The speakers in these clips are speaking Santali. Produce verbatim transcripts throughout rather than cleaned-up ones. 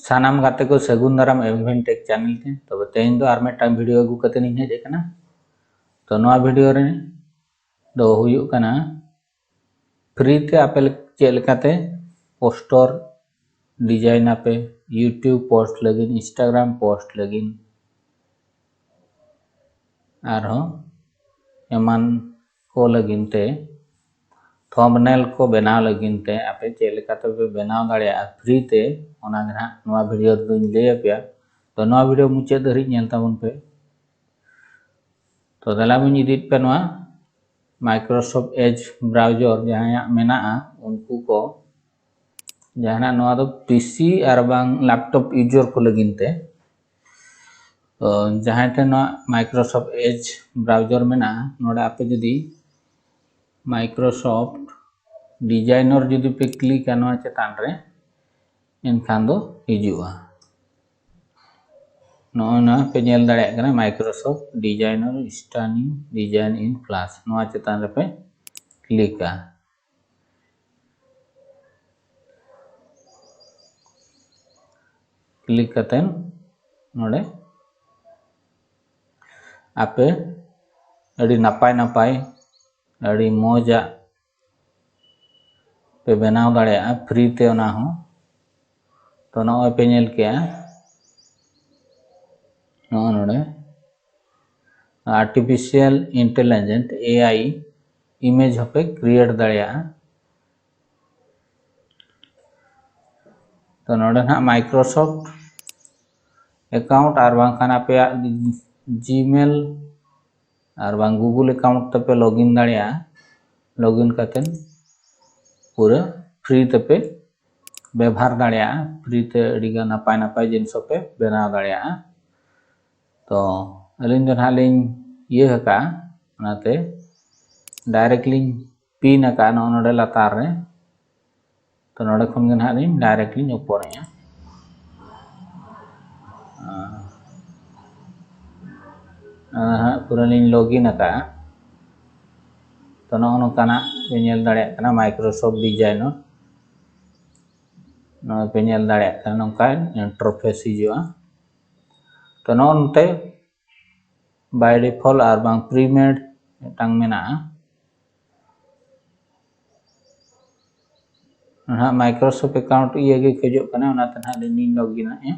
ᱥᱟᱱᱟᱢ ᱜᱟᱛᱮ ᱠᱚ ᱥᱟᱹᱜᱩᱱ ᱫᱟᱨᱟᱢ Aventech channel ᱛᱮ᱾ ᱛᱚᱵᱮ ᱛᱮᱦᱮᱧ ᱫᱚ ᱟᱨ ᱢᱤᱫᱴᱟᱝ video ᱟᱹᱜᱩ ᱠᱟᱛᱮ ᱤᱧ ᱦᱮᱡ ᱟᱠᱟᱱᱟ᱾ ᱛᱚ ᱱᱚᱣᱟ video ᱨᱮ ᱫᱚ ᱦᱩᱭᱩᱜ ᱠᱟᱱᱟ free ᱛᱮ ᱟᱯᱮ ᱪᱮᱫ ᱞᱮᱠᱟᱛᱮ poster design ᱟᱯᱮ, YouTube post ᱞᱟᱹᱜᱤᱫ, Instagram post ᱞᱟᱹᱜᱤᱫ, ᱟᱨᱦᱚᱸ ᱮᱢᱟᱱ ᱠᱚ ᱞᱟᱹᱜᱤᱫ ᱛᱮ, thumbnail ᱠᱚ ᱵᱮᱱᱟᱣ ᱞᱟᱹᱜᱤᱫ ᱛᱮ ᱟᱯᱮ ᱪᱮᱫ ᱞᱮᱠᱟ ᱛᱮᱯᱮ ᱵᱮᱱᱟᱣ ᱫᱟᱲᱮᱭᱟᱜᱼᱟ free ᱛᱮ, ᱚᱱᱟ ᱜᱮ ᱱᱟᱦᱟᱜ ᱱᱚᱣᱟ video ᱨᱮᱫᱚᱧ ᱞᱟᱹᱭ ᱟᱯᱮᱭᱟ᱾ ᱛᱚ ᱱᱚᱣᱟ video ᱢᱩᱪᱟᱹᱫ ᱫᱷᱟᱹᱨᱤᱡ ᱧᱮᱞ ᱛᱟᱵᱚᱱ ᱯᱮ᱾ ᱛᱚ ᱫᱮᱞᱟ ᱵᱚᱱ ᱤᱫᱤᱭᱮᱫ ᱯᱮ ᱱᱚᱣᱟ Microsoft Edge browser ᱡᱟᱦᱟᱸᱭᱟᱜ ᱢᱮᱱᱟᱜᱼᱟ, ᱩᱱᱠᱩ ᱠᱚ ᱡᱟᱦᱟᱱᱟᱜ ᱱᱚᱣᱟ ᱫᱚ PC ᱟᱨ ᱵᱟᱝ laptop user ᱠᱚ ᱞᱟᱹᱜᱤᱫ ᱛᱮ᱾ ᱛᱚ ᱡᱟᱦᱟᱸᱭ ᱴᱷᱮᱱ ᱱᱚᱣᱟ Microsoft Edge browser ᱢᱮᱱᱟᱜᱼᱟ, ᱱᱚᱰᱮ ᱟᱯᱮ ᱡᱩᱫᱤ Microsoft Designer ᱡᱩᱫᱤ ᱯᱮ clickᱟ ᱱᱚᱣᱟ ᱪᱮᱛᱟᱱ ᱨᱮ, ᱮᱱᱠᱷᱟᱱ ᱫᱚ ᱦᱤᱡᱩᱜᱼᱟ᱾ ᱱᱚᱜᱼᱚᱭ ᱱᱚᱣᱟ ᱯᱮ ᱧᱮᱞ ᱫᱟᱲᱮᱭᱟᱜ ᱠᱟᱱᱟ, Microsoft Designer Stunning Design in Flash, ᱱᱚᱣᱟ ᱪᱮᱛᱟᱱ ᱨᱮᱯᱮ clickᱟ᱾ click ᱠᱟᱛᱮᱱ ᱱᱚᱰᱮ ᱟᱯᱮ ᱟᱹᱰᱤ ᱱᱟᱯᱟᱭ ᱱᱟᱯᱟᱭ, ᱟᱹᱰᱤ ᱢᱚᱡᱟᱜ ᱯᱮ ᱵᱮᱱᱟᱣ ᱫᱟᱲᱮᱭᱟᱜᱼᱟ free ᱛᱮ ᱚᱱᱟ ᱦᱚᱸ᱾ ᱛᱚ ᱱᱚᱜᱼᱚᱭ ᱯᱮ ᱧᱮᱞ ᱠᱮᱜᱼᱟ, ᱱᱚᱜᱼᱚ ᱱᱚᱰᱮ artificial intelligent AI image ᱦᱚᱸᱯᱮ create ᱫᱟᱲᱮᱭᱟᱜᱼᱟ᱾ ᱛᱚ ᱱᱚᱰᱮ ᱱᱟᱦᱟᱜ Microsoft account ᱟᱨ ᱵᱟᱝᱠᱷᱟᱱ ᱟᱯᱮᱭᱟᱜ Gmail ᱟᱨ ᱵᱟᱝ Google account ᱛᱮᱯᱮ login ᱫᱟᱲᱮᱭᱟᱜᱼᱟ᱾ login ᱠᱟᱛᱮᱱ ᱯᱩᱨᱟᱹ free ᱛᱮᱯᱮ ᱵᱮᱵᱷᱟᱨ ᱫᱟᱲᱮᱭᱟᱜᱼᱟ᱾ free ᱛᱮ ᱟᱹᱰᱤᱜᱟᱱ ᱱᱟᱯᱟᱭ ᱱᱟᱯᱟᱭ ᱡᱤᱱᱤᱥ ᱦᱚᱸᱯᱮ ᱵᱮᱱᱟᱣ ᱫᱟᱲᱮᱭᱟᱜᱼᱟ᱾ ᱛᱚ ᱟᱹᱞᱤᱧ ᱫᱚ ᱱᱟᱦᱟᱜ ᱞᱤᱧ ᱤᱭᱟᱹ ᱟᱠᱟᱫᱼᱟ, ᱚᱱᱟᱛᱮ direct ᱞᱤᱧ pin ᱟᱠᱟᱫᱼᱟ ᱱᱚᱜᱼᱚ ᱱᱚᱰᱮ ᱞᱟᱛᱟᱨ ᱨᱮ᱾ ᱛᱚ ᱱᱚᱰᱮ ᱠᱷᱚᱱ ᱜᱮ ᱱᱟᱦᱟᱜ ᱞᱤᱧ direct ᱞᱤᱧ open ᱮᱜᱼᱟ᱾ ᱟᱫᱚ ᱱᱟᱦᱟᱜ ᱯᱩᱨᱟᱹ ᱞᱤᱧ login ᱟᱠᱟᱫᱼᱟ᱾ ᱛᱚ ᱱᱚᱜᱼᱚ ᱱᱚᱝᱠᱟᱱᱟᱜ ᱯᱮ ᱧᱮᱞ ᱫᱟᱲᱮᱭᱟᱜ ᱠᱟᱱᱟ Microsoft Designer᱾ ᱱᱚᱜᱼᱚᱭ ᱯᱮ ᱧᱮᱞ ᱫᱟᱲᱮᱭᱟᱜ ᱠᱟᱱᱟ, ᱱᱚᱝᱠᱟ interface ᱦᱤᱡᱩᱜᱼᱟ᱾ ᱛᱚ ᱱᱚᱜᱼᱚ ᱱᱚᱛᱮ by default ᱟᱨ ᱵᱟᱝ pre-made ᱢᱤᱫᱴᱟᱝ ᱢᱮᱱᱟᱜᱼᱟ᱾ ᱱᱟᱦᱟᱜ Microsoft account ᱤᱭᱟᱹ ᱜᱮ ᱠᱷᱚᱡᱚᱜ ᱠᱟᱱᱟ, ᱚᱱᱟᱛᱮ ᱱᱟᱦᱟᱜ ᱞᱤᱧ login ᱮᱫᱼᱟ᱾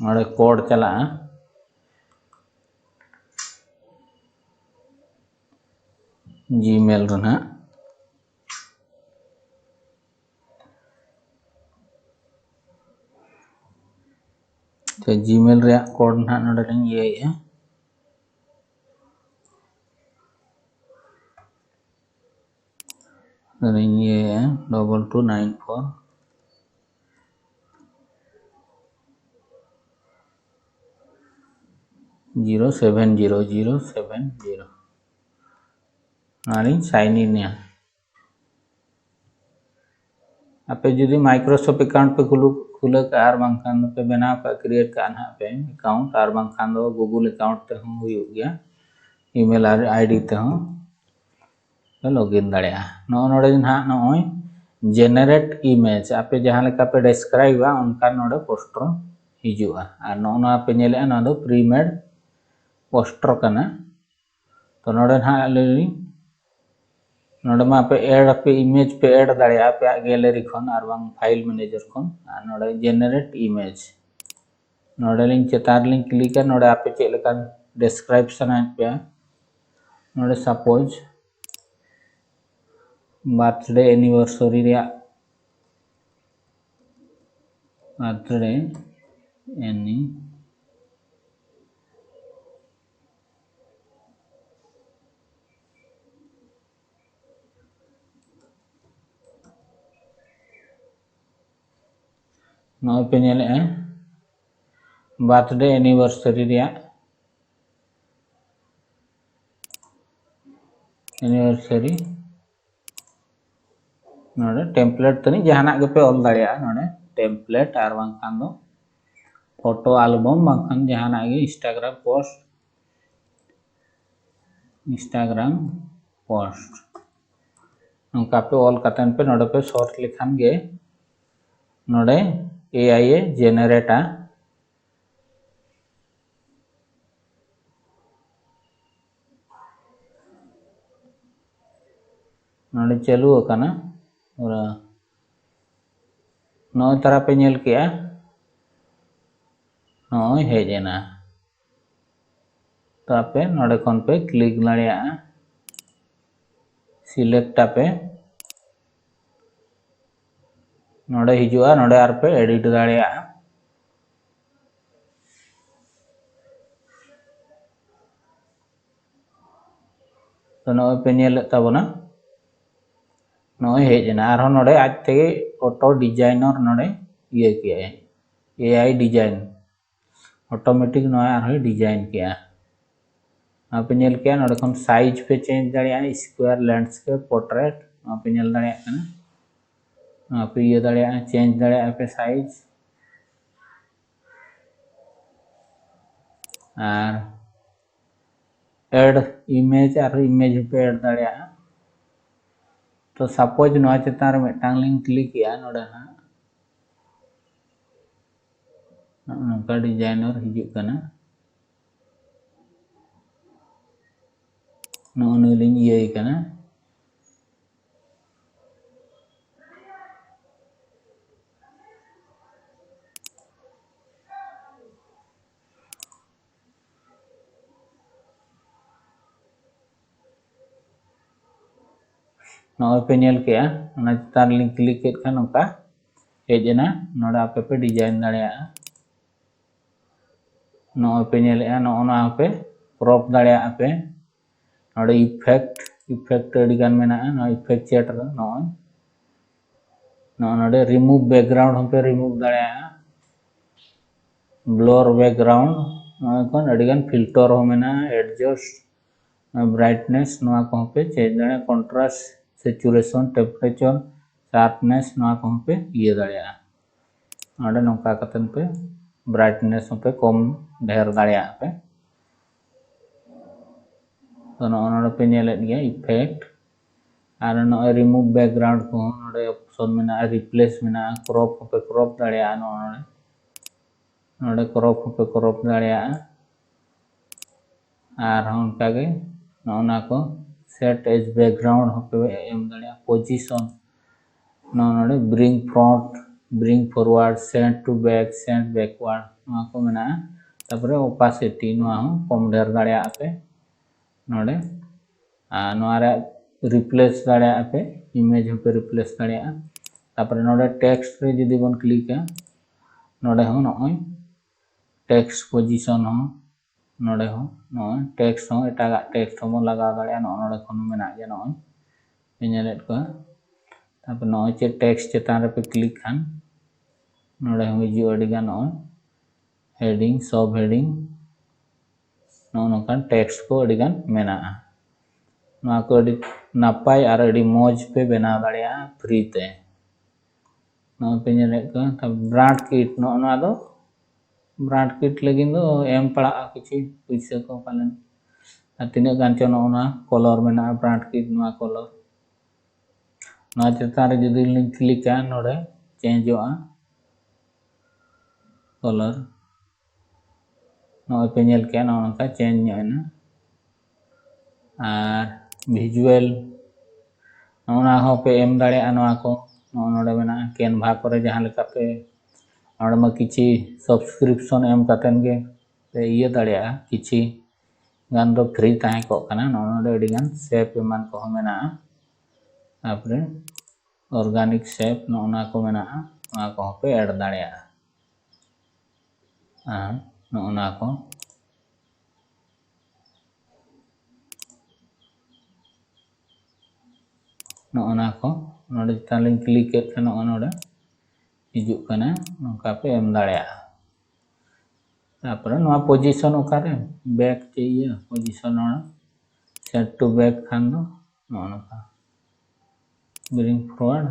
ᱱᱚᱰᱮ code ᱪᱟᱞᱟᱜᱼᱟ Gmail ᱨᱮ ᱱᱟᱦᱟᱜ᱾ ᱛᱚ Gmail ᱨᱮᱭᱟᱜ code ᱱᱟᱦᱟᱜ ᱱᱚᱰᱮ ᱞᱤᱧ ᱤᱭᱟᱹᱭᱮᱫᱼᱟ᱾ ᱱᱚᱰᱮ ᱞᱤᱧ ᱤᱭᱟᱹᱭᱮᱫᱼᱟ, double two nine four zero seven zero zero seven zero᱾ ᱱᱚᱣᱟ ᱞᱤᱧ sign in ᱮᱫᱼᱟ᱾ ᱟᱯᱮ ᱡᱩᱫᱤ Microsoft account ᱯᱮ ᱠᱷᱩᱞᱟᱹ ᱠᱷᱩᱞᱟᱹ ᱠᱟᱜᱼᱟ ᱟᱨ ᱵᱟᱝᱠᱷᱟᱱ ᱫᱚᱯᱮ ᱵᱮᱱᱟᱣ ᱠᱟᱜᱼᱟ, create ᱠᱟᱜᱼᱟ ᱱᱟᱦᱟᱜ ᱯᱮ account, ᱟᱨ ᱵᱟᱝᱠᱷᱟᱱ ᱫᱚ Google account ᱛᱮᱦᱚᱸ ᱦᱩᱭᱩᱜ ᱜᱮᱭᱟ, email ID ᱛᱮᱦᱚᱸ ᱯᱮ login ᱫᱟᱲᱮᱭᱟᱜᱼᱟ᱾ ᱱᱚᱜᱼᱚ ᱱᱚᱰᱮ ᱱᱟᱦᱟᱜ ᱱᱚᱜᱼᱚᱭ generate image, ᱟᱯᱮ ᱡᱟᱦᱟᱸ ᱞᱮᱠᱟ ᱯᱮ describeᱟ ᱚᱱᱠᱟ ᱱᱚᱰᱮ poster ᱦᱤᱡᱩᱜᱼᱟ᱾ ᱟᱨ ᱱᱚᱜᱼᱚ ᱱᱚᱣᱟ ᱯᱮ ᱧᱮᱞᱮᱜᱼᱟ, ᱱᱚᱣᱟ ᱫᱚ pre-made poster ᱠᱟᱱᱟ᱾ ᱛᱚ ᱱᱚᱰᱮ ᱱᱟᱦᱟᱜ ᱟᱞᱮ ᱱᱚᱰᱮ ᱢᱟ ᱟᱯᱮ add ᱟᱯᱮ image ᱯᱮ add ᱫᱟᱲᱮᱭᱟᱜᱼᱟ ᱟᱯᱮᱭᱟᱜ gallery ᱠᱷᱚᱱ ᱟᱨ ᱵᱟᱝ file manager ᱠᱷᱚᱱ᱾ ᱟᱨ ᱱᱚᱰᱮ generate image, ᱱᱚᱰᱮ ᱞᱤᱧ ᱪᱮᱛᱟᱱ ᱨᱮᱞᱤᱧ clickᱟ᱾ ᱱᱚᱰᱮ ᱟᱯᱮ ᱪᱮᱫ ᱞᱮᱠᱟᱱ describe ᱥᱟᱱᱟᱭᱮᱫ ᱯᱮᱭᱟ, ᱱᱚᱰᱮ suppose birthday anniversary ᱨᱮᱭᱟᱜ, birthday anni ᱱᱚᱜᱼᱚᱭ ᱯᱮ ᱧᱮᱞᱮᱜᱼᱟ birthday anniversary ᱨᱮᱭᱟᱜ, anniversary ᱱᱚᱰᱮ template ᱛᱟᱹᱱᱤᱡ ᱡᱟᱦᱟᱱᱟᱜ ᱜᱮᱯᱮ ᱚᱞ ᱫᱟᱲᱮᱭᱟᱜᱼᱟ᱾ ᱱᱚᱰᱮ template ᱟᱨ ᱵᱟᱝᱠᱷᱟᱱ ᱫᱚ photo album, ᱵᱟᱝᱠᱷᱟᱱ ᱡᱟᱦᱟᱱᱟᱜ ᱜᱮ Instagram post, Instagram post᱾ ᱱᱚᱝᱠᱟ ᱯᱮ ᱚᱞ ᱠᱟᱛᱮᱫ ᱯᱮ ᱱᱚᱰᱮ ᱯᱮ ᱥᱚᱨᱪ ᱞᱮᱠᱷᱟᱱ ᱜᱮ ᱱᱚᱰᱮ ᱮ ᱟᱭ ᱮ ᱡᱮᱱᱟᱨᱮᱴᱟ᱾ ᱱᱚᱰᱮ ᱪᱟᱹᱞᱩ ᱟᱠᱟᱱᱟ᱾ ᱯᱩᱨᱟᱹ ᱱᱚᱜᱼᱚᱭ ᱛᱟᱨᱟ ᱯᱮ ᱧᱮᱞ ᱠᱮᱜᱼᱟ, ᱱᱚᱜᱼᱚᱭ ᱦᱮᱡ ᱮᱱᱟ᱾ ᱛᱚ ᱟᱯᱮ ᱱᱚᱰᱮ ᱠᱷᱚᱱ ᱯᱮ ᱠᱞᱤᱠ ᱫᱟᱲᱮᱭᱟᱜᱼᱟ, ᱥᱤᱞᱮᱠᱴ ᱟᱯᱮ, ᱱᱚᱰᱮ ᱦᱤᱡᱩᱜᱼᱟ, ᱱᱚᱰᱮ ᱟᱨᱯᱮ ᱮᱰᱤᱴ ᱫᱟᱲᱮᱭᱟᱜᱼᱟ᱾ ᱛᱚ ᱱᱚᱜᱼᱚᱭ ᱯᱮ ᱧᱮᱞᱮᱫ ᱛᱟᱵᱚᱱᱟ, ᱱᱚᱜᱼᱚᱭ ᱦᱮᱡ ᱮᱱᱟ᱾ ᱟᱨᱦᱚᱸ ᱱᱚᱰᱮ ᱟᱡ ᱛᱮᱜᱮ ᱚᱴᱳ ᱰᱤᱡᱟᱭᱱᱚᱨ ᱱᱚᱰᱮ ᱤᱭᱟᱹ ᱠᱮᱜᱼᱟᱭ, ᱮ ᱟᱭ ᱰᱤᱡᱟᱭᱤᱱ, ᱚᱴᱳᱢᱮᱴᱤᱠ ᱱᱚᱣᱟ ᱟᱨᱦᱚᱸᱭ ᱰᱤᱡᱟᱭᱤᱱ ᱠᱮᱜᱼᱟ᱾ ᱱᱚᱣᱟ ᱯᱮ ᱧᱮᱞ ᱠᱮᱜᱼᱟ, ᱱᱚᱰᱮ ᱠᱷᱚᱱ ᱥᱟᱭᱤᱡᱽ ᱯᱮ ᱪᱮᱧᱡᱽ ᱫᱟᱲᱮᱭᱟᱜᱼᱟ, ᱥᱠᱩᱭᱟᱨ, ᱞᱮᱱᱰᱥᱠᱮᱯ, ᱯᱳᱨᱴᱨᱮᱴ, ᱱᱚᱣᱟ ᱯᱮ ᱧᱮᱞ ᱫᱟᱲᱮᱭᱟᱜ ᱠᱟᱱᱟ᱾ ᱱᱚᱣᱟ ᱯᱮ ᱤᱭᱟᱹ ᱫᱟᱲᱮᱭᱟᱜᱼᱟ, ᱪᱮᱧᱡᱽ ᱫᱟᱲᱮᱭᱟᱜᱼᱟ ᱯᱮ ᱥᱟᱭᱤᱡᱽ᱾ ᱟᱨ ᱮᱰ ᱤᱢᱮᱡᱽ, ᱟᱨ ᱤᱢᱮᱡᱽ ᱦᱚᱸᱯᱮ ᱮᱰ ᱫᱟᱲᱮᱭᱟᱜᱼᱟ᱾ ᱛᱚ ᱥᱟᱯᱳᱡᱽ ᱱᱚᱣᱟ ᱪᱮᱛᱟᱱ ᱨᱮ ᱢᱤᱫᱴᱟᱝ ᱞᱤᱧ ᱠᱞᱤᱠ ᱮᱜᱼᱟ, ᱱᱚᱰᱮ ᱦᱟᱸᱜ ᱱᱚᱜᱼᱚ ᱱᱚᱝᱠᱟ ᱰᱤᱡᱟᱭᱱᱚᱨ ᱦᱤᱡᱩᱜ ᱠᱟᱱᱟ᱾ ᱱᱚᱜᱼᱚ ᱱᱩᱭ ᱞᱤᱧ ᱤᱭᱟᱹᱭ ᱠᱟᱱᱟ᱾ ᱱᱚᱜᱼᱚᱭ ᱯᱮ ᱧᱮᱞ ᱠᱮᱜᱼᱟ, ᱚᱱᱟ ᱪᱮᱛᱟᱱ ᱨᱮᱞᱤᱧ ᱠᱞᱤᱠ ᱠᱮᱫ ᱠᱷᱟᱱ ᱱᱚᱝᱠᱟ ᱦᱮᱡ ᱮᱱᱟ᱾ ᱱᱚᱰᱮ ᱟᱯᱮ ᱯᱮ ᱰᱤᱡᱟᱭᱤᱱ ᱫᱟᱲᱮᱭᱟᱜᱼᱟ᱾ ᱱᱚᱜᱼᱚᱭ ᱯᱮ ᱧᱮᱞᱮᱜᱼᱟ, ᱱᱚᱜᱼᱚ ᱱᱚᱣᱟ ᱦᱚᱸᱯᱮ ᱠᱨᱚᱯ ᱫᱟᱲᱮᱭᱟᱜᱼᱟ ᱯᱮ᱾ ᱱᱚᱰᱮ ᱤᱯᱷᱮᱠᱴ, ᱤᱯᱷᱮᱠᱴ ᱟᱹᱰᱤ ᱜᱟᱱ ᱢᱮᱱᱟᱜᱼᱟ᱾ ᱱᱚᱣᱟ ᱤᱯᱷᱮᱠᱴ ᱪᱮᱴ ᱨᱮ ᱱᱚᱜᱼᱚᱭ, ᱱᱚᱜᱼᱚᱭ ᱱᱚᱰᱮ ᱨᱤᱢᱩᱵᱷ ᱵᱮᱠᱜᱨᱟᱣᱩᱱᱰ ᱦᱚᱸᱯᱮ ᱨᱤᱢᱩᱵᱷ ᱫᱟᱲᱮᱭᱟᱜᱼᱟ, ᱵᱞᱚᱨ ᱵᱮᱠᱜᱨᱟᱣᱩᱱᱰ, ᱱᱚᱜᱼᱚᱭ ᱠᱷᱚᱱ ᱟᱹᱰᱤ ᱜᱟᱱ ᱯᱷᱤᱞᱴᱚᱨ ᱦᱚᱸ ᱢᱮᱱᱟᱜᱼᱟ, ᱮᱰᱡᱟᱥᱴ, ᱵᱨᱟᱭᱴᱱᱮᱥ, ᱱᱚᱣᱟ ᱠᱚᱦᱚᱸ ᱯᱮ ᱪᱮᱧᱡᱽ ᱫᱟᱲᱮᱭᱟᱜᱼᱟ, ᱠᱚᱱᱴᱨᱟᱥᱴ, ᱥᱮᱪᱩᱨᱮᱥᱚᱱ, ᱴᱮᱢᱯᱟᱨᱮᱪᱟᱨ, ᱥᱟᱨᱯᱱᱮᱥ, ᱱᱚᱣᱟ ᱠᱚᱦᱚᱸ ᱯᱮ ᱤᱭᱟᱹ ᱫᱟᱲᱮᱭᱟᱜᱼᱟ᱾ ᱱᱚᱰᱮ ᱱᱚᱝᱠᱟ ᱠᱟᱛᱮᱫ ᱯᱮ ᱵᱨᱟᱭᱴᱱᱮᱥ ᱦᱚᱸᱯᱮ ᱠᱚᱢ ᱰᱷᱮᱨ ᱫᱟᱲᱮᱭᱟᱜᱼᱟ ᱯᱮ᱾ ᱛᱚ ᱱᱚᱜᱼᱚ ᱱᱚᱰᱮ ᱯᱮ ᱧᱮᱞᱮᱫ ᱜᱮᱭᱟ ᱤᱯᱷᱮᱠᱴ, ᱟᱨ ᱱᱚᱜᱼᱚᱭ remove background ᱠᱚᱦᱚᱸ ᱱᱚᱰᱮ option ᱢᱮᱱᱟᱜᱼᱟ, replace ᱢᱮᱱᱟᱜᱼᱟ, crop ᱦᱚᱸᱯᱮ crop ᱫᱟᱲᱮᱭᱟᱜᱼᱟ᱾ ᱱᱚᱜᱼᱚ ᱱᱚᱰᱮ, ᱱᱚᱰᱮ crop ᱦᱚᱸᱯᱮ crop ᱫᱟᱲᱮᱭᱟᱜᱼᱟ᱾ ᱟᱨᱦᱚᱸ ᱚᱱᱠᱟᱜᱮ ᱱᱚᱜᱼᱚ ᱱᱟ ᱠᱚ set as background ᱦᱚᱸᱯᱮ ᱮᱢ ᱫᱟᱲᱮᱭᱟᱜᱼᱟ᱾ Position, ᱱᱚᱜᱼᱚ ᱱᱚᱰᱮ bring front, bring forward, send to back, send backward, ᱱᱚᱣᱟ ᱠᱚ ᱢᱮᱱᱟᱜᱼᱟ᱾ ᱛᱟᱨᱯᱚᱨᱮ opacity, ᱱᱚᱣᱟ ᱦᱚᱸ ᱠᱚᱢ ᱰᱷᱮᱨ ᱫᱟᱲᱮᱭᱟᱜᱼᱟ ᱯᱮ ᱱᱚᱰᱮ᱾ ᱟᱨ ᱱᱚᱣᱟ ᱨᱮ replace ᱫᱟᱲᱮᱭᱟᱜᱼᱟ ᱯᱮ, image ᱦᱚᱸᱯᱮ replace ᱫᱟᱲᱮᱭᱟᱜᱼᱟ᱾ ᱛᱟᱨᱯᱚᱨᱮ ᱱᱚᱰᱮ text ᱨᱮ ᱡᱩᱫᱤ ᱵᱚᱱ clickᱟ, ᱱᱚᱰᱮ ᱦᱚᱸ ᱱᱚᱜᱼᱚᱭ text position ᱦᱚᱸ, ᱱᱚᱰᱮ ᱦᱚᱸ ᱱᱚᱜᱼᱚᱭ text ᱦᱚᱸ, ᱮᱴᱟᱜᱟᱜ text ᱦᱚᱸᱵᱚᱱ ᱞᱟᱜᱟᱣ ᱫᱟᱲᱮᱭᱟᱜᱼᱟ᱾ ᱱᱚᱜᱼᱚ ᱱᱚᱰᱮ ᱠᱷᱚᱱ ᱦᱚᱸ ᱢᱮᱱᱟᱜ ᱜᱮᱭᱟ, ᱱᱚᱜᱼᱚᱭ ᱯᱮ ᱧᱮᱞᱮᱫ ᱠᱚᱣᱟ᱾ ᱛᱟᱨᱯᱚᱨᱮ ᱱᱚᱜᱼᱚᱭ ᱪᱮᱫ text ᱪᱮᱛᱟᱱ ᱨᱮᱯᱮ click ᱠᱷᱟᱱ, ᱱᱚᱰᱮ ᱦᱚᱸ ᱦᱤᱡᱩᱜᱼᱟ ᱟᱹᱰᱤᱜᱟᱱ, ᱱᱚᱜᱼᱚᱭ heading, sub heading, ᱱᱚᱜᱼᱚ ᱱᱚᱝᱠᱟᱱ text ᱠᱚ ᱟᱹᱰᱤᱜᱟᱱ ᱢᱮᱱᱟᱜᱼᱟ᱾ ᱱᱚᱣᱟ ᱠᱚ ᱟᱹᱰᱤ ᱱᱟᱯᱟᱭ ᱟᱨ ᱟᱹᱰᱤ ᱢᱚᱡᱽ ᱯᱮ ᱵᱮᱱᱟᱣ ᱫᱟᱲᱮᱭᱟᱜᱼᱟ free ᱛᱮ᱾ ᱱᱚᱜᱼᱚᱭ ᱯᱮ ᱧᱮᱞᱮᱫ ᱠᱟᱱᱟ, ᱛᱟᱨᱯᱚᱨ brand kit, ᱱᱚᱜᱼᱚ ᱱᱚᱣᱟ ᱫᱚ brand kit ᱞᱟᱹᱜᱤᱫ ᱫᱚ ᱮᱢ ᱯᱟᱲᱟᱜᱼᱟ ᱠᱤᱪᱷᱩ ᱯᱩᱭᱥᱟᱹ ᱠᱚ ᱯᱟᱞᱮᱱ᱾ ᱟᱨ ᱛᱤᱱᱟᱹᱜ ᱜᱟᱱ ᱪᱚ ᱱᱚᱜᱼᱚ ᱱᱚᱣᱟ color ᱢᱮᱱᱟᱜᱼᱟ, brand kit ᱱᱚᱣᱟ color᱾ ᱱᱚᱣᱟ ᱪᱮᱛᱟᱱ ᱨᱮ ᱡᱩᱫᱤ ᱞᱤᱧ clickᱟ, ᱱᱚᱰᱮ changeᱚᱜᱼᱟ, color᱾ ᱱᱚᱜᱼᱚᱭ ᱯᱮ ᱧᱮᱞ ᱠᱮᱜᱼᱟ, ᱱᱚᱜᱼᱚ ᱱᱚᱝᱠᱟ change ᱧᱚᱜ ᱮᱱᱟ᱾ ᱟᱨ visual, ᱱᱚᱜᱼᱚ ᱱᱚᱣᱟ ᱦᱚᱸᱯᱮ ᱮᱢ ᱫᱟᱲᱮᱭᱟᱜᱼᱟ᱾ ᱱᱚᱣᱟ ᱠᱚ ᱱᱚᱜᱼᱚ ᱱᱚᱰᱮ ᱢᱮᱱᱟᱜᱼᱟ, Canva ᱠᱚᱨᱮ ᱡᱟᱦᱟᱸ ᱞᱮᱠᱟ ᱯᱮ, ᱱᱚᱰᱮ ᱢᱟ ᱠᱤᱪᱷᱤ subscription ᱮᱢ ᱠᱟᱛᱮᱱ ᱜᱮ ᱯᱮ ᱤᱭᱟᱹ ᱫᱟᱲᱮᱭᱟᱜᱼᱟ, ᱠᱤᱪᱷᱤ ᱜᱟᱱ ᱫᱚ free ᱛᱟᱦᱮᱸ ᱠᱚᱜ ᱠᱟᱱᱟ᱾ ᱱᱚᱜᱼᱚ ᱱᱚᱰᱮ ᱟᱹᱰᱤ ᱜᱟᱱ shape ᱮᱢᱟᱱ ᱠᱚᱦᱚᱸ ᱢᱮᱱᱟᱜᱼᱟ᱾ ᱛᱟᱨᱯᱚᱨᱮ organic shape, ᱱᱚᱜᱼᱚ ᱱᱟ ᱠᱚ ᱢᱮᱱᱟᱜᱼᱟ, ᱱᱚᱣᱟ ᱠᱚᱦᱚᱸ ᱯᱮ add ᱫᱟᱲᱮᱭᱟᱜᱼᱟ᱾ ᱟᱨ ᱱᱚᱜᱼᱚ ᱱᱟ ᱠᱚ, ᱱᱚᱜᱼᱚ ᱱᱟ ᱠᱚ ᱱᱚᱰᱮ ᱪᱮᱛᱟᱱ ᱞᱤᱧ click ᱮᱫ ᱠᱷᱟᱱ ᱱᱚᱜᱼᱚ ᱱᱚᱰᱮ ᱦᱤᱡᱩᱜ ᱠᱟᱱᱟ, ᱱᱚᱝᱠᱟ ᱯᱮ ᱮᱢ ᱫᱟᱲᱮᱭᱟᱜᱼᱟ᱾ ᱛᱟᱨᱯᱚᱨᱮ ᱱᱚᱣᱟ position ᱚᱠᱟᱨᱮ back ᱪᱮ ᱤᱭᱟᱹ position, ᱱᱚᱣᱟ send to back ᱠᱷᱟᱱ ᱫᱚ ᱱᱚᱜᱼᱚ ᱱᱚᱝᱠᱟ bring forward,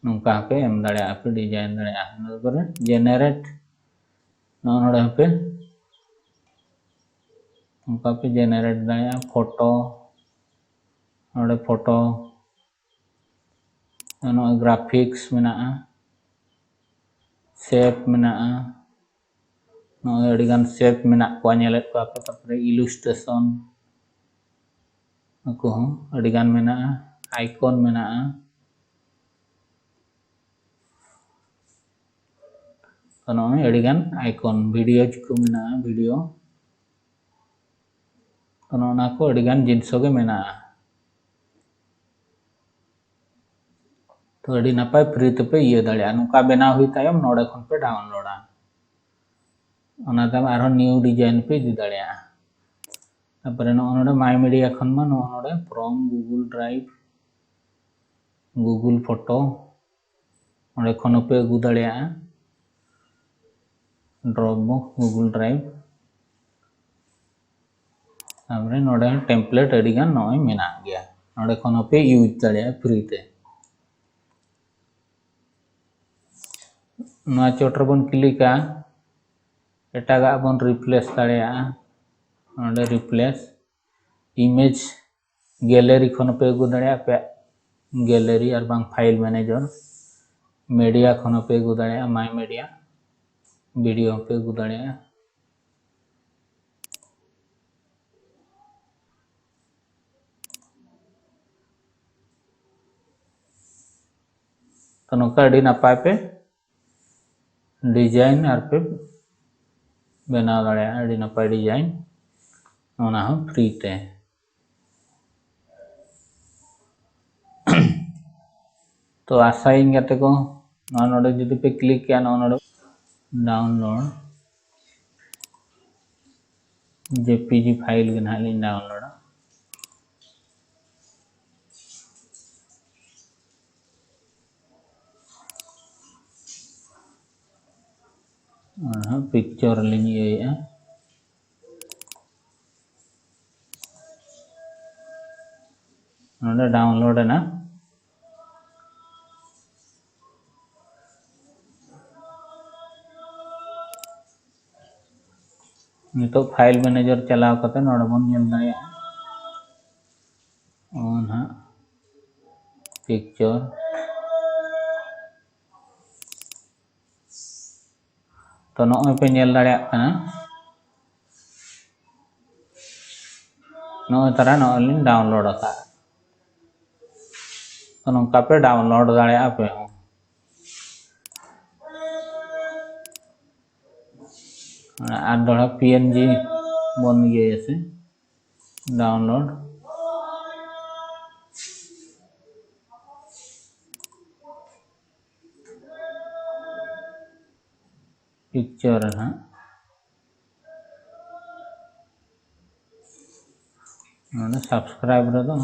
ᱱᱚᱝᱠᱟ ᱦᱚᱸᱯᱮ ᱮᱢ ᱫᱟᱲᱮᱭᱟᱜᱼᱟ, ᱯᱮ design ᱫᱟᱲᱮᱭᱟᱜᱼᱟ᱾ ᱤᱱᱟᱹ ᱯᱚᱨᱮ generate, ᱱᱚᱜᱼᱚ ᱱᱚᱰᱮ ᱦᱚᱸᱯᱮ ᱱᱚᱝᱠᱟ ᱯᱮ generate ᱫᱟᱲᱮᱭᱟᱜᱼᱟ᱾ Photo, ᱱᱚᱰᱮ ᱯᱷᱳᱴᱳ, ᱱᱚᱜᱼᱚᱭ ᱜᱨᱟᱯᱷᱤᱠᱥ ᱢᱮᱱᱟᱜᱼᱟ, ᱥᱮᱯ ᱢᱮᱱᱟᱜᱼᱟ, ᱱᱚᱜᱼᱚᱭ ᱟᱹᱰᱤᱜᱟᱱ ᱥᱮᱯ ᱢᱮᱱᱟᱜ ᱠᱚᱣᱟ, ᱧᱮᱞᱮᱫ ᱠᱚᱣᱟ ᱯᱮ, ᱛᱟᱨᱯᱚᱨᱮ ᱤᱞᱩᱥᱴᱨᱮᱥᱚᱱ, ᱱᱩᱠᱩ ᱦᱚᱸ ᱟᱹᱰᱤᱜᱟᱱ ᱢᱮᱱᱟᱜᱼᱟ, ᱟᱭᱠᱚᱱ ᱢᱮᱱᱟᱜᱼᱟ᱾ ᱛᱚ ᱱᱚᱜᱼᱚᱭ ᱟᱹᱰᱤᱜᱟᱱ ᱟᱭᱠᱚᱱ, ᱵᱷᱤᱰᱤᱭᱳ ᱠᱚ ᱢᱮᱱᱟᱜᱼᱟ, ᱵᱷᱤᱰᱤᱭᱳ᱾ ᱛᱚ ᱱᱚᱜᱼᱚ ᱱᱟ ᱠᱚ ᱟᱹᱰᱤᱜᱟᱱ ᱡᱤᱱᱤᱥ ᱜᱮ ᱢᱮᱱᱟᱜᱼᱟ᱾ ᱛᱚ ᱟᱹᱰᱤ ᱱᱟᱯᱟᱭ, ᱯᱷᱨᱤ ᱛᱮᱯᱮ ᱤᱭᱟᱹ ᱫᱟᱲᱮᱭᱟᱜᱼᱟ᱾ ᱱᱚᱝᱠᱟ ᱵᱮᱱᱟᱣ ᱦᱩᱭ ᱛᱟᱭᱚᱢ ᱱᱚᱰᱮ ᱠᱷᱚᱱ ᱯᱮ ᱰᱟᱣᱩᱱᱞᱳᱰᱟ᱾ ᱚᱱᱟ ᱛᱟᱭᱚᱢ ᱟᱨᱦᱚᱸ ᱱᱤᱭᱩ ᱰᱤᱡᱟᱭᱤᱱ ᱯᱮ ᱤᱫᱤ ᱫᱟᱲᱮᱭᱟᱜᱼᱟ᱾ ᱛᱟᱨᱯᱚᱨᱮ ᱱᱚᱜᱼᱚ ᱱᱚᱰᱮ ᱢᱟᱭ ᱢᱤᱰᱤᱭᱟ ᱠᱷᱚᱱ ᱢᱟ ᱱᱚᱜᱼᱚ ᱱᱚᱰᱮ from Google drive, Google photo, ᱚᱸᱰᱮ ᱠᱷᱚᱱ ᱦᱚᱸᱯᱮ ᱟᱹᱜᱩ ᱫᱟᱲᱮᱭᱟᱜᱼᱟ, ᱰᱨᱚᱯ ᱵᱚᱠᱥ, ᱜᱩᱜᱩᱞ ᱰᱨᱟᱭᱤᱵᱷ᱾ ᱛᱟᱨᱯᱚᱨᱮ ᱱᱚᱰᱮ ᱦᱚᱸ ᱴᱮᱢᱯᱞᱮᱴ ᱟᱹᱰᱤᱜᱟᱱ ᱱᱚᱜᱼᱚᱭ ᱢᱮᱱᱟᱜ ᱜᱮᱭᱟ, ᱱᱚᱰᱮ ᱠᱷᱚᱱ ᱦᱚᱸᱯᱮ ᱤᱭᱩᱡᱽ ᱫᱟᱲᱮᱭᱟᱜᱼᱟ ᱯᱷᱨᱤ ᱛᱮ᱾ ᱱᱚᱣᱟ ᱪᱚᱴ ᱨᱮᱵᱚᱱ ᱠᱞᱤᱠᱟ, ᱮᱴᱟᱜᱟᱜ ᱵᱚᱱ ᱨᱤᱯᱞᱮᱥ ᱫᱟᱲᱮᱭᱟᱜᱼᱟ᱾ ᱱᱚᱰᱮ ᱨᱤᱯᱞᱮᱥ, ᱤᱢᱮᱡᱽ ᱜᱮᱞᱟᱨᱤ ᱠᱷᱚᱱ ᱦᱚᱸᱯᱮ ᱟᱹᱜᱩ ᱫᱟᱲᱮᱭᱟᱜᱼᱟ, ᱟᱯᱮᱭᱟᱜ ᱜᱮᱞᱟᱨᱤ ᱟᱨ ᱵᱟᱝ ᱯᱷᱟᱭᱤᱞ ᱢᱮᱱᱮᱡᱚᱨ᱾ ᱢᱤᱰᱤᱭᱟ ᱠᱷᱚᱱ ᱦᱚᱸᱯᱮ ᱟᱹᱜᱩ ᱫᱟᱲᱮᱭᱟᱜᱼᱟ, ᱢᱟᱭ ᱢᱤᱰᱤᱭᱟ, ᱵᱷᱤᱰᱤᱭᱳ ᱦᱚᱸᱯᱮ ᱟᱹᱜᱩ ᱫᱟᱲᱮᱭᱟᱜᱼᱟ᱾ ᱛᱚ ᱱᱚᱝᱠᱟ ᱟᱹᱰᱤ ᱱᱟᱯᱟᱭ ᱯᱮ ᱰᱤᱡᱟᱭᱤᱱ ᱟᱨ ᱯᱮ ᱵᱮᱱᱟᱣ ᱫᱟᱲᱮᱭᱟᱜᱼᱟ, ᱟᱹᱰᱤ ᱱᱟᱯᱟᱭ ᱰᱤᱡᱟᱭᱤᱱ, ᱚᱱᱟ ᱦᱚᱸ ᱯᱷᱨᱤ ᱛᱮ᱾ ᱛᱚ ᱟᱥᱟᱭᱟᱹᱧ ᱜᱟᱛᱮ ᱠᱚ, ᱱᱚᱣᱟ ᱱᱚᱰᱮ ᱡᱩᱫᱤ ᱯᱮ ᱠᱞᱤᱠ ᱠᱮᱭᱟ, ᱱᱚᱣᱟ ᱱᱚᱰᱮ ᱰᱟᱣᱩᱱᱞᱳᱰ ᱡᱮ ᱯᱤ ᱡᱤ ᱯᱷᱟᱭᱤᱞ ᱜᱮ ᱱᱟᱦᱟᱜ ᱞᱤᱧ ᱰᱟᱣᱩᱱᱞᱳᱰᱟ᱾ ᱟᱨᱦᱚᱸ ᱯᱤᱠᱪᱚᱨ ᱞᱤᱧ ᱤᱭᱟᱹᱭᱮᱫᱼᱟ᱾ ᱱᱚᱰᱮ ᱰᱟᱣᱩᱱᱞᱳᱰ ᱮᱱᱟ᱾ ᱱᱤᱛᱚᱜ ᱯᱷᱟᱭᱤᱞ ᱢᱮᱱᱮᱡᱟᱨ ᱪᱟᱞᱟᱣ ᱠᱟᱛᱮ ᱱᱚᱰᱮ ᱵᱚᱱ ᱧᱮᱞ ᱫᱟᱲᱮᱭᱟᱜᱼᱟ᱾ ᱚ ᱱᱟᱦᱟᱜ ᱯᱤᱠᱪᱚᱨ᱾ ᱛᱚ ᱱᱚᱜᱼᱚᱭ ᱯᱮ ᱧᱮᱞ ᱫᱟᱲᱮᱭᱟᱜ ᱠᱟᱱᱟ, ᱱᱚᱜᱼᱚᱭ ᱛᱟᱨᱟ ᱱᱚᱜᱼᱚᱭ ᱞᱤᱧ ᱰᱟᱣᱩᱱᱞᱳᱰ ᱟᱠᱟᱫ᱾ ᱛᱚ ᱱᱚᱝᱠᱟ ᱯᱮ ᱰᱟᱣᱩᱱᱞᱳᱰ ᱫᱟᱲᱮᱭᱟᱜᱼᱟ ᱟᱯᱮ ᱦᱚᱸ᱾ ᱟᱨ ᱫᱚᱦᱲᱟ ᱯᱤ ᱮᱱ ᱡᱤ ᱵᱚᱱ ᱤᱭᱟᱹᱭᱟ ᱥᱮ ᱰᱟᱣᱩᱱᱞᱳᱰ᱾ ᱯᱤᱠᱪᱚᱨ ᱨᱮ ᱱᱟᱦᱟᱜ ᱱᱚᱰᱮ ᱥᱟᱵᱥᱠᱨᱟᱭᱤᱵ ᱨᱮᱫᱚ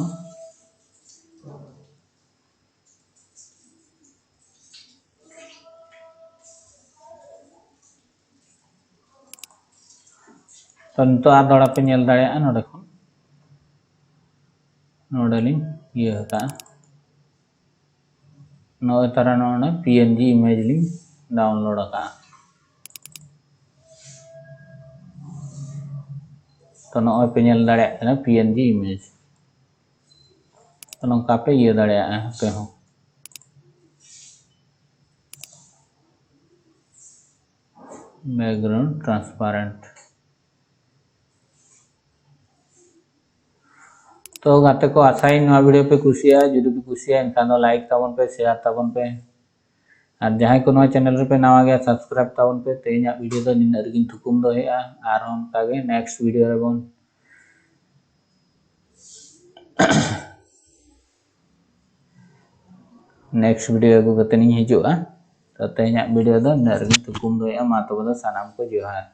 ᱛᱚ ᱱᱤᱛᱚᱜ ᱟᱨ ᱫᱚᱦᱲᱟ ᱯᱮ ᱧᱮᱞ ᱫᱟᱲᱮᱭᱟᱜᱼᱟ ᱱᱚᱰᱮ ᱠᱷᱚᱱ᱾ ᱱᱚᱰᱮ ᱞᱤᱧ ᱤᱭᱟᱹ ᱟᱠᱟᱫᱼᱟ᱾ ᱱᱚᱜᱼᱚᱭ ᱛᱟᱨᱟ ᱱᱚᱰᱮ ᱯᱤ ᱮᱱ ᱡᱤ ᱤᱢᱮᱡᱽ ᱞᱤᱧ ᱰᱟᱣᱩᱱᱞᱳᱰ ᱟᱠᱟᱫᱼᱟ᱾ ᱛᱚ ᱱᱚᱜᱼᱚᱭ ᱯᱮ ᱧᱮᱞ ᱫᱟᱲᱮᱭᱟᱜ ᱠᱟᱱᱟ ᱯᱤ ᱮᱱ ᱡᱤ ᱤᱢᱮᱡᱽ᱾ ᱛᱚ ᱱᱚᱝᱠᱟ ᱯᱮ ᱤᱭᱟᱹ ᱫᱟᱲᱮᱭᱟᱜᱼᱟ ᱟᱯᱮ ᱦᱚᱸ᱾ ᱵᱮᱠᱜᱨᱟᱣᱩᱱᱰ ᱴᱨᱟᱱᱥᱯᱟᱨᱮᱱᱴ᱾ ᱛᱚ ᱜᱟᱛᱮ ᱠᱚ, ᱟᱥᱟᱭᱟᱹᱧ ᱱᱚᱣᱟ ᱵᱷᱤᱰᱤᱭᱳ ᱯᱮ ᱠᱩᱥᱤᱭᱟᱜᱼᱟ᱾ ᱡᱩᱫᱤ ᱯᱮ ᱠᱩᱥᱤᱭᱟᱜᱼᱟ ᱮᱱᱠᱷᱟᱱ ᱫᱚ ᱞᱟᱭᱤᱠ ᱛᱟᱵᱚᱱ ᱯᱮ, ᱥᱮᱭᱟᱨ ᱛᱟᱵᱚᱱ ᱯᱮ, ᱟᱨ ᱡᱟᱦᱟᱸᱭ ᱠᱚ ᱱᱚᱣᱟ ᱪᱮᱱᱮᱞ ᱨᱮᱯᱮ ᱱᱟᱣᱟ ᱜᱮᱭᱟ ᱥᱟᱵᱥᱠᱨᱟᱭᱤᱵ ᱛᱟᱵᱚᱱ ᱯᱮ᱾ ᱛᱮᱦᱮᱧᱟᱜ ᱵᱷᱤᱰᱤᱭᱳ ᱫᱚ ᱱᱤᱱᱟᱹᱜ ᱨᱮᱜᱮᱧ ᱛᱷᱩᱠᱩᱢ ᱫᱚᱦᱚᱭᱮᱫᱼᱟ᱾ ᱟᱨᱦᱚᱸ ᱚᱱᱠᱟᱜᱮ ᱱᱮᱠᱥᱴ ᱵᱷᱤᱰᱤᱭᱳ ᱨᱮᱵᱚᱱ ᱱᱮᱠᱥᱴ ᱵᱷᱤᱰᱤᱭᱳ ᱟᱹᱜᱩ ᱠᱟᱛᱮ ᱤᱧ ᱦᱤᱡᱩᱜᱼᱟ᱾ ᱛᱚ ᱛᱮᱦᱮᱧᱟᱜ ᱵᱷᱤᱰᱤᱭᱳ ᱫᱚ ᱱᱤᱱᱟᱹᱜ ᱨᱮᱜᱮᱧ ᱛᱷᱩᱠᱩᱢ ᱫᱚᱦᱚᱭᱮᱫᱼᱟ᱾ ᱢᱟ ᱛᱚᱵᱮ ᱫᱚ ᱥᱟᱱᱟᱢ ᱠᱚ ᱡᱚᱦᱟᱨ᱾